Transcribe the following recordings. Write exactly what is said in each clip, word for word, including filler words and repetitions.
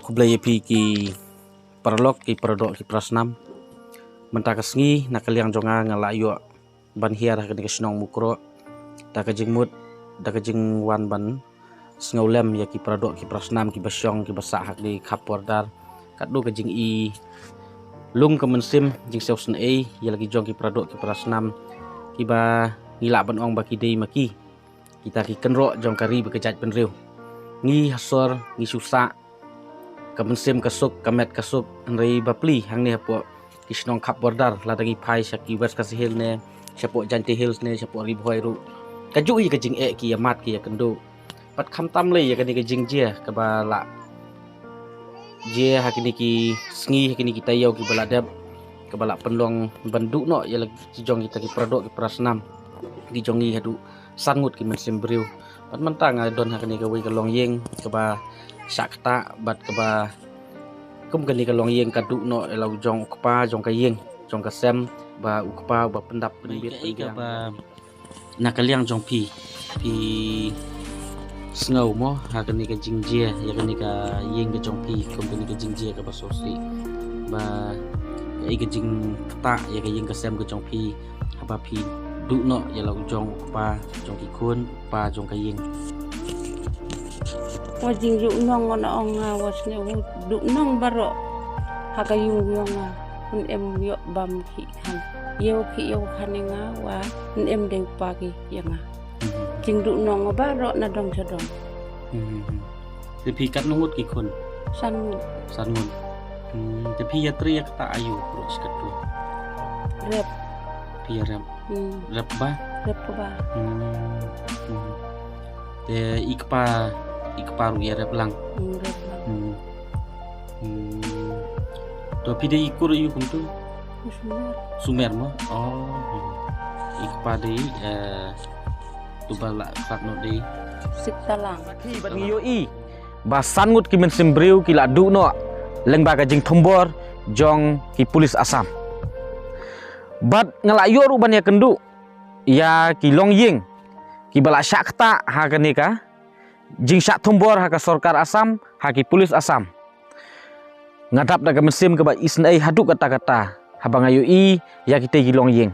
Khublei ïa phi ki paralok, ki paradoh, ki parasnam. Mynta ka sngi na ka liang jong nga nga la ïoh ban hiar ha kane ka shnong Mukroh da ka jingmut, da ka jingwan ban sngewlem ïa ki paradoh, ki parasnam, ki ba shong, ki ba sah ha kane ka khap border. Katno ka jing i lung ka mynsiem, jingsew sngewsih ïa la ki jong ki paradoh, ki parasnam, ki ba ngi lah ban ong ba ki dei ma ki kita ki kynroh jong ka ri bad ka jaitbynriew. Ngi ha sor ngi shu sah ka mynsiem ka suk, ka met ka suk, hynrei bapli hangne hapoh ki shnong khap border, lada ngi phai sha ki West Khasi Hills ne, shapoh Jaintia Hills ne, shapoh Ri Bhoi ruh, ka ju ïa ka jingeh ki ïa mad ki ïa kynduh. Bad khamtam lei ïa kane ka jingjia kaba la jia ha kine ki sngi, ha kine ki taïew kiba la dep, kaba la pynlong ban duh noh ïa la ki jong kita ki paradoh, ki parasnam, ki jong ngi haduh san ngut ki mynsiem briew. Bad mynta nga don ha kane kawei ka longïing kaba shah ktah bad kaba kum kane ka longïing ka duh noh ïa la u jong u kpa jong ka ïing, jong ka sem, ba u kpa uba pyndap pynbit pynbiang. Na ka liang jong phi, phi sngew mo ha kane ka jingjia ïa kane ka ïing ka jong phi, kum kane ka jingjia kaba sngewsih, ba kaei ka jingktah ïa ka ïing ka sem ka jong phi, haba phi duh noh ïa la u jong u kpa jong ki khun, u kpa jong ka ïing? Wa jingduhnong, nga ong nga wa sngew duhnong baroh ha ka ïing jong nga. Pun em ïoh bam ki khan. Ïew ki ïew khan ïa nga wa ym em dei u pa ki ïa nga. Hmm. Jingduhnong baroh na dong sha dong. Hmm. Te phi katno ngut ki khun? San ngut. San ngut. Hmm. Te phi ïatrei ïa kata aïu, ruh shi katto? Rep. Phi ïarep? Hmm. Rep ba? Rep ba. Hmm. Hmm. Te i kpa, i kpa ruh ïarep lang? Hmm, rep lang. Hmm. Hmm. To phi dei i kur aïu kumtu? Sumer. Sumer mo? Oh. I kpa dei, eh, tu ba la khlad noh dei? Siktalang. Bad ngi ïohi ba san ngut ki mynsiem briew ki la duh noh lyngba ka jingthombor jong ki pulit Assam. Bad nga la ïoh ruh ban ïakynduh ïa ki longïing kiba la shah ktah ha kane ka jingshah thombor ha ka sorkar Assam, ha ki pulit Assam. Nga dap da ka mynsiem kaba isynei haduh katta katta haba nga ïohi ïa kitei ki longïing.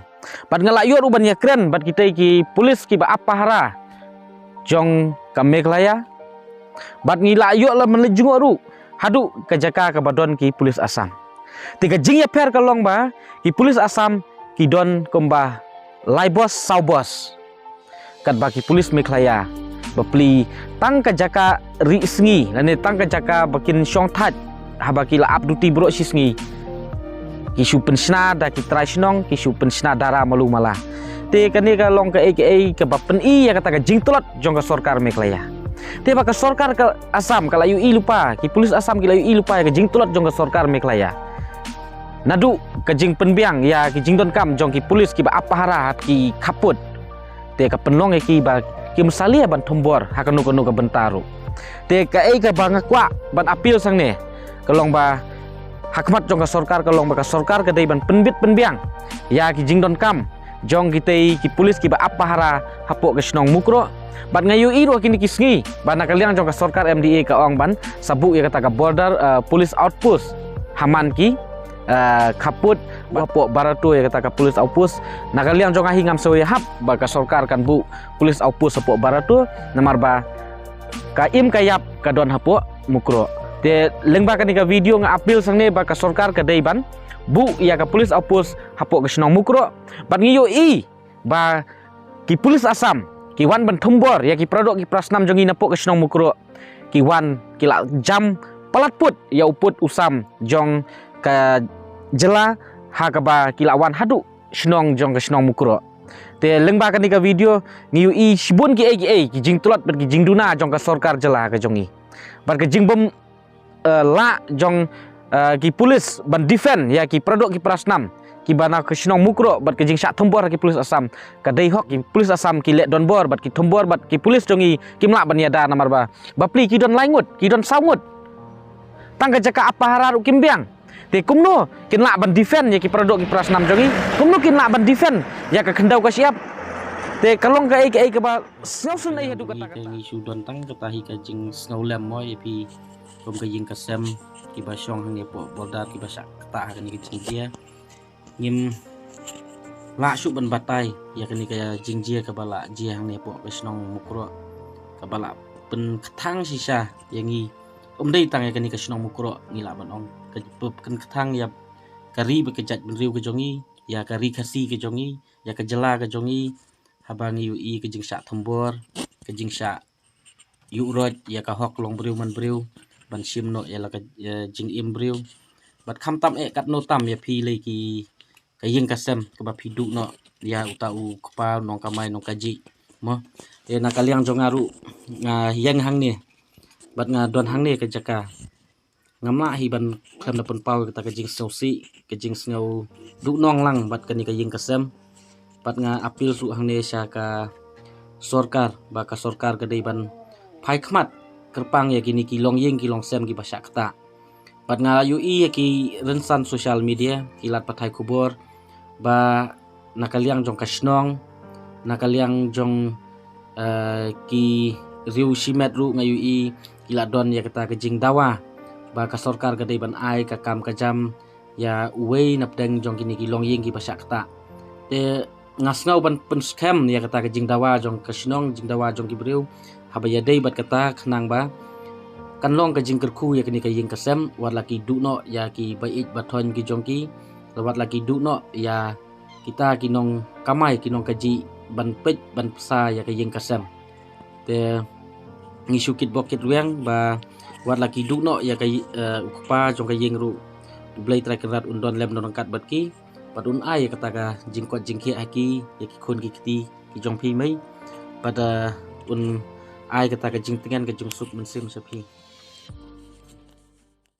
Bad nga la ïoh ruh ban ïakren bad kitei ki pulit kiba ap pahara jong ka Meghalaya. Bad ngi la ïoh la mynleit jngoh ruh haduh ka jaka kaba don ki pulit Assam. Te ka jingïapher ka long ba ki pulit Assam ki don kumba lai bos, saw bos. Katba ki pulit Meghalaya bapli tang ka jaka ri sngi lane tang ka jaka ba kin shong thait haba ki la ap duty baroh shi sngi, ki shu pynshna da ki trai shnong, ki shu pynshna da ra malu mala. Te kane ka long kaei kaei kaba pyni ïa kata ka jingtlot jong ka sorkar Meghalaya. Te ba ka sorkar ka Assam ka la ïohi lypa, ki pulit Assam ki la ïohi lypa ïa ka jingtlot jong ka sorkar Meghalaya. Naduh ka jingpynbiang ïa ki jingdonkam jong ki pulit kiba ap pahara ha ki khappud. Te ka pynlong ïa ki ba kim salia ban thombor ha kano kano ka bynta ruh. Te kaei kaba nga kwah ban appeal sangne ka long ba ha khmat jong ka sorkar ka long ba ka sorkar ka dei ban pynbit pynbiang ïa ki jingdonkam jong kitei ki pulit kiba ap pahara hapoh ka shnong Mukroh. Bad nga ïohi ruh kine ki sngi ba na ka liang jong ka sorkar M D A ka ong ban sa buh ïa kata ka border, eh, police outpost ha man ki, eh, khappud, hapoh Barato ïa kata ka police outpost. Na ka liang jong nga hi ngam sngew ïahap ba ka sorkar kan buh police outpost hapoh Barato, namar ba ka im ka ïap ka don hapoh Mukroh. Te lyngba kane ka video nga appeal sangne ba ka sorkar ka dei ban buh ïa ka police outpost hapoh ka shnong Mukroh. Bad ngi ïohi ba ki pulit Assam ki wan ban thombor ïa ki paradoh ki parasnam jong ngi napoh ka shnong Mukroh. Ki wan ki la jam palat put ïa u pud u sam jong ka jylla, ha kaba ki la wan haduh shnong jong ka shnong Mukroh. Te lyngba kane ka video ngi ïohi shibun kiei kiei ki jingtlot bad ki jingduna jong ka sorkar jylla ka jong ngi. Bad ka jingbym, eh, lah jong, eh, ki pulit ban defend ïa ki paradoh ki parasnam kiba na ka shnong Mukroh bad ka jingshah thombor ha ki pulit Assam. Ka dei hok ki pulit Assam ki leh donbor bad ki thombor bad ki pulit jong ngi kim lah ban ïada namar ba bapli ki don lai ngut, ki don saw ngut. Tang ka jaka ap pahara ruh kim biang. Te kumno kin lah ban defend ïa ki paradoh ki parasnam jong ngi? Kumno kin lah ban defend ïa ka khyndew ka shyiap? Te ka long kaei kaei kaba sngewsynei haduh katta katta. Ngi shu don tang kata hi ka jingsngewlem mo ïa phi. Kum ka ïing ka sem kiba shong hangne hapoh border kiba shah ktah ha kane ka jingjia. Ngim lah shuh ban batai ïa kane ka jingjia kaba la jia hangne hapoh ka shnong Mukroh kaba la pynkthang shisha ïa ngi. Um dei tang ïa kane ka shnong Mukroh, ngi lah ban ong ka pynkthang ïa ka ri bad ka jaitbynriew ka jong ngi, ïa ka ri Khasi ka jong ngi, ïa ka jylla ka jong ngi, haba ngi ïohi ka jingshah thombor, ka jingshah ïuh roit ïa ka hok long briew man briew, ban shim noh ïa la ka, ïa jingim briew. Bad khamtam eh katno tam ïa phi lei ki ka ïing ka sem kaba phi duh noh ïa uta u kpa nongkamai nongkajih. Mo, te na ka liang jong nga ruh nga ïeng hangne bad nga don hangne ka jaka. Ngam lah hi ban khlem da pynpaw ïa kata ka jingsngewsih, ka jingsngew duhnong lang bad kane ka ïing ka sem. Bad nga appeal ruh hangne sha ka sorkar, ba ka sorkar ka dei ban phai khmat kyrpang ïa kine ki longïing ki longsem kiba shah ktah. Bad nga ïohi ïa ki rynsan social media, ki lad pathai khubor, ba na ka liang jong ka shnong, na ka liang jong, eh, ki riew shimet ruh nga ïohi ki la don ïa kata ka jingdawa ba ka sorkar ka dei ban ai ka kam ka jam ïa uwei napdeng jong kine ki longïing kiba shah ktah. Te nga sngew ban pynskhem ïa kata ka jingdawa jong ka shnong, jingdawa jong ki briew, haba ïadei bad kata khnang ba kan long ka jingkyrkhu ïa kane ka ïing ka sem, wat la ki duh noh ïa ki baieit bathoiñ ki jong ki, wat la ki duh noh ïa kita ki nongkamai ki nongkajih ban peit ban pynsa ïa ka ïing ka sem. Te ngi shu kitbok kitrwiang ba wat la ki duh noh ïa ka, eh, u kpa jong ka ïing ruh, U Blei Trai Kynrad un don lem don ryngkat bad ki, bad un ai ïa kata ka jingkoit jingkhiah ha ki, ïa ki khun ki kti ki jong phi mei, bad, eh, un ai kata ka jingtngen ka jingsuk mynsiem sha phi.